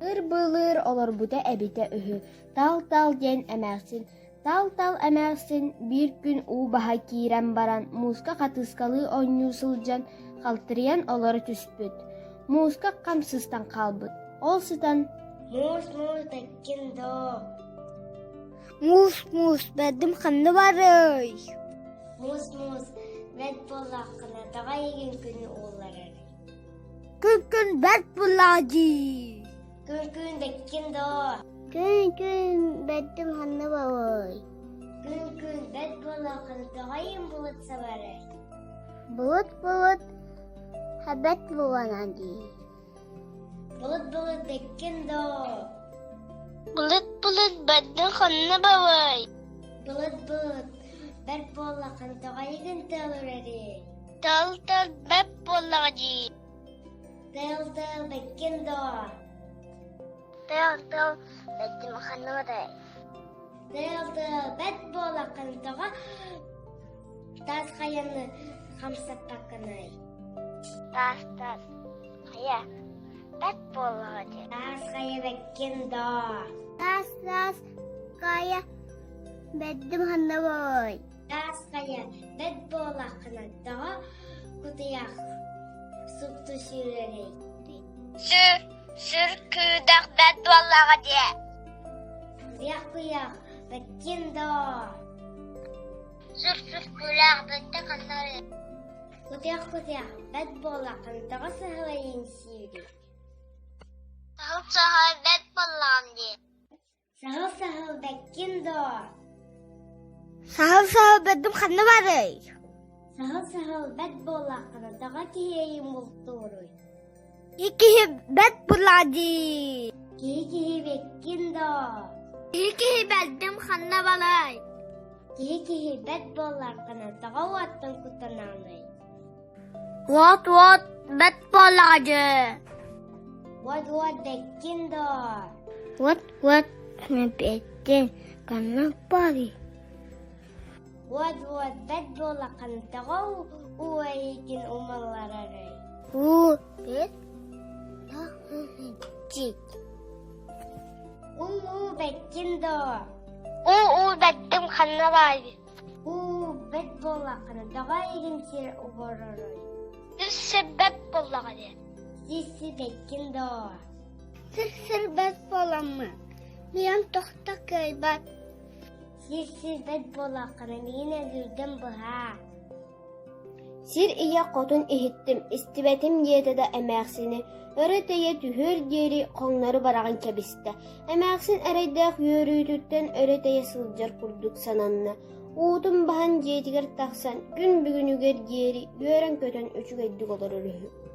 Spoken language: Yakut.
Ыр-былыр олорбута эбитэ үһү, Тал-Тал диэн эмээхсин. Тал-Тал эмээхсин биир күн уу баһа киирэн баран мууска хатыыскалыы оонньуу сылдьан халтырыйан олоро түспүт. Мууска хам сыстан хаалбыт. Ол сытан Муус-муус бэккин доо Муус-муус бэрдим ханна барый? Муус-муус бэрт буоллаххына тоҕо эйигин күнү уулларарый? Күн-күн бэрт буоллаҕа дии. Күн-күн бэккин доо Күн-күн бэрдим ханна барый? Күн-күн бэрт буоллаххына тоҕо эйигин булут сабарый? Булут-булут бэрт буоллаҕа дии. Былыт-былыт бэккин доо Былыт-былыт бэрдин ханна барый? Былыт-былыт бэрт буоллаххына тоҕо эйигин тыал үрэрий? Тыал-тыал бэрт буоллаҕа дии. Тыал-тыал бэккин доо Тыал-тыал бэрдин ханна барый? Тыал-тыал бэрт буоллаххына тоҕо таас хайаны хамсаппаккыный? Таас-таас хайа бэрт буоллаҕа дии. Таас хайа бэккин доо Таас-таас хайа бэрдим ханна барый? Таас хайа бэрт буоллаххына тоҕо кутуйах супту сүүрэрий? Сүр, сүр күүдэх бэрт буоллаҕа дии. Куйах куйах бэккин доо Сүр сүр күүлээх бэртэ ханна барый? Кутуйах кутуйах бэрт буоллаххына тоҕо саһылайын сиирий? Саһыл саһыл бэрт буоллаҕым дии. Саһыл саһыл бэккин доо Саһыл саһыл бэрдим ханна барый? Саһыл саһыл бэрт буоллаххына тоҕо киһи эйигин бултууруй? Киһи бэрт буоллаҕа дии. Киһи киһи бэккин доо Киһи киһи бэрдим ханна барай? Киһи киһи бэрт буоллаххына тоҕо уоттан куттанаҕыный? Уот уот бэрт буоллаҕа дии. Уот уот бэккин доо Уот уот бэттин ханна барый? Уот уот бэрт буоллаххына тоҕо уу эйигин умулларарый? Уу бэт дьик. Уу уу бэккин доо Уу уу бэрдим ханна барый? Уу бэрт буоллаххына тоҕо эйигин сир обороруй? Сир сир бэрт буоллаҕа дии. Сир сир бэккин доо Сир сир бэрт буоламмын, миэн тохто кыайбат. Сир сир бэрт буоллаххына миин өлүүрдэн быһаа. Сир ийэ хотун иһиттим, истибэтим диэтэ да эмээхсини өрө тэйэ түһүөр диэри хоҥнору бараҕын кэбистэ. Эмээхсин эрэйдээх үөрүүтүттэн өрө тэйэ сылдьар курдук сананна. Уутун баһан дьиэтигэр тахсан күн бүгүнүгэр диэри үөрэн-көтөн үчүгэйдик олорор үһү.